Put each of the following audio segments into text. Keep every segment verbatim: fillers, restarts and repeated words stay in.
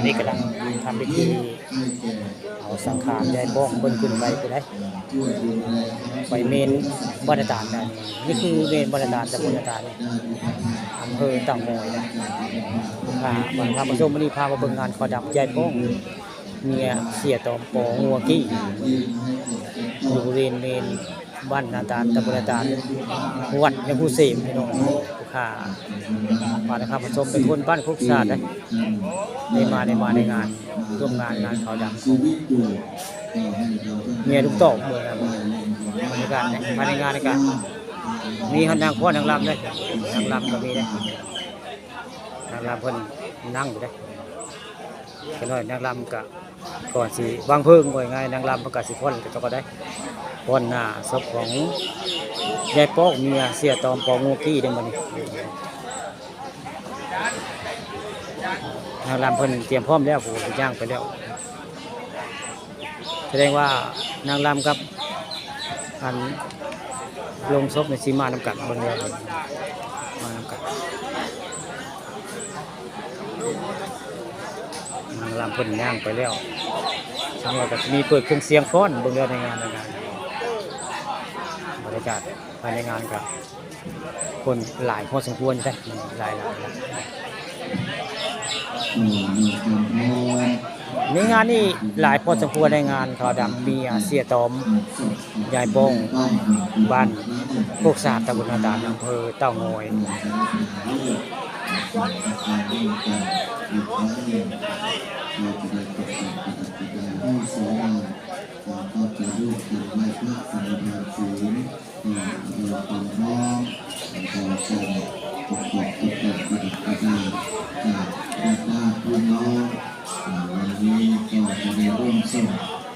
อันนี้กำลังทำพิธีเอาสังขารยายป้องเพิ่นขึ้นไปผู้ใด ไปเมนบ้านนาตาลนะ นี่คือเมนบ้านนาตาล ตำบลนาตาล อำเภอเต่างอยนะ พา พามาชม มื้อนี้พามาเบิ่งงานขาวดำยายป้อง เมียเสียตอมปองัวกี้ อยู่บริเวณเมนบ้านนาตาล ตำบลนาตาล วัดยาคูเสมพี่น้อง ผู้ข้า พานะครับมาชม เป็นคนบ้านโคกสะอาดนะ ได้มา ได้มาในงาน ร่วมงาน งานขาวดำของเมียลุงตอบ เมืองนะ บรรยากาศเนี่ย ภายในงานนี่ก็มีนางฟ้อนนางรำเลย นางรำก็มีนะ นางรำเพิ่นนั่งอยู่เด้ จักหน่อยนางรำก็ ก่อนสิวางเพลิง ว่าง่าย นางรำเพิ่นก็สิฟ้อนกับเจ้าก็ได้ ฟ้อนหน้าศพของยายป้อง เมียเสียตอมปองัวกี้เด้อมื้อนี้ นางรำเพิ่นเตรียมพร้อมแล้ว ผู้ย่างไปแล้ว แสดงว่านางรำกับ อันโลงศพนี่สิมานำกัน เบิ่งแล้ว มานำกัน นางรำเพิ่นย่างไปแล้ว ทางเราก็สิมีเปิดเครื่องเสียงฟ้อน เบิ่งแล้วในงาน ในงาน บรรยากาศภายในงานก็ คนหลายพอสมควรอยู่เด้ หลาย หลาย หลาย ในงานนี่หลายพอสมควร ในงานขาวดำเมียเสียตอม ยายป้อง บ้านโคกสะอาด ตำบลนาตาล อำเภอเต่างอย ก็จะร่วมกันไหว้พระสมาทานศีล เอ่อเตรียมความพร้อมในการประกอบตกแต่งประดับประดาจากญาติๆพี่น้องอ่าวันนี้ก็จะได้ร่วมส่ง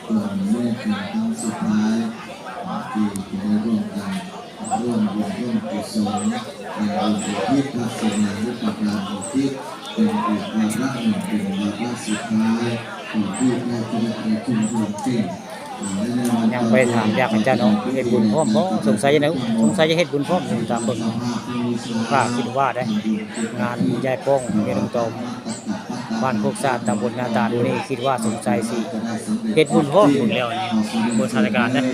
ดวงวิญญาณครั้งสุดท้ายอ่าที่จะได้ร่วมกันร่วมบุญร่วมกุศลในบุญอุทิศพระสมานหรือประทานอุทิศเป็นอีกวาระหนึ่งเป็นวาระสุดท้ายของที่ได้จะได้ประชุมรวมเต็ม ยังไปถามอยากอาจารย์เนาะ เฮ็ดบุญพร้อมบ่ สงสัยจะ สงสัยจะเฮ็ดบุญพร้อม ตามเบิ่ง ว่าคิดว่าได้ งานยายป้อง เมียลุงตอม บ้านโคกสะอาด ตำบลนาตาล มื้อนี้คิดว่าสงสัยสิเฮ็ดบุญพร้อม บุญแล้วนี่ บนสถานการณ์นะ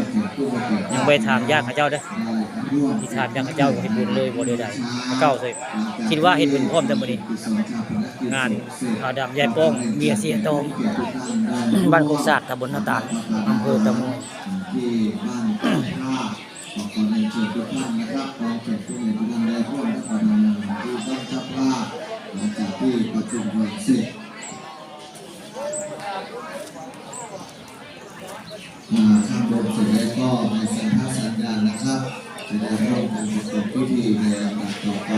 ยังไปถามอยากเขาเจ้าเด้อ ที่ถามอยากเขาเจ้าเฮ็ดบุญเลยบ่ได้ใด เก่าเลย คิดว่าเฮ็ดบุญพร้อมแต่มื้อนี้ งานขาวดำยายป้อง เมียเสียตอม บ้านโคกสะอาด ตำบลนาตาล อำเภอเต่างอย ที่บ้านเจ้าภาพ ขอเรียนเชิญทุกท่านนะครับ พร้อมเชิญผู้มีผู้นำได้ร่วมรับประทานอาหารที่บ้านเจ้าภาพ หลังจากที่ประชุมเพลิงเสร็จ อ่า ข้างบนเสร็จแล้วก็ในสันทสัญญาณนะครับ จะได้ร่วมกันประกอบพิธีในลำดับต่อไป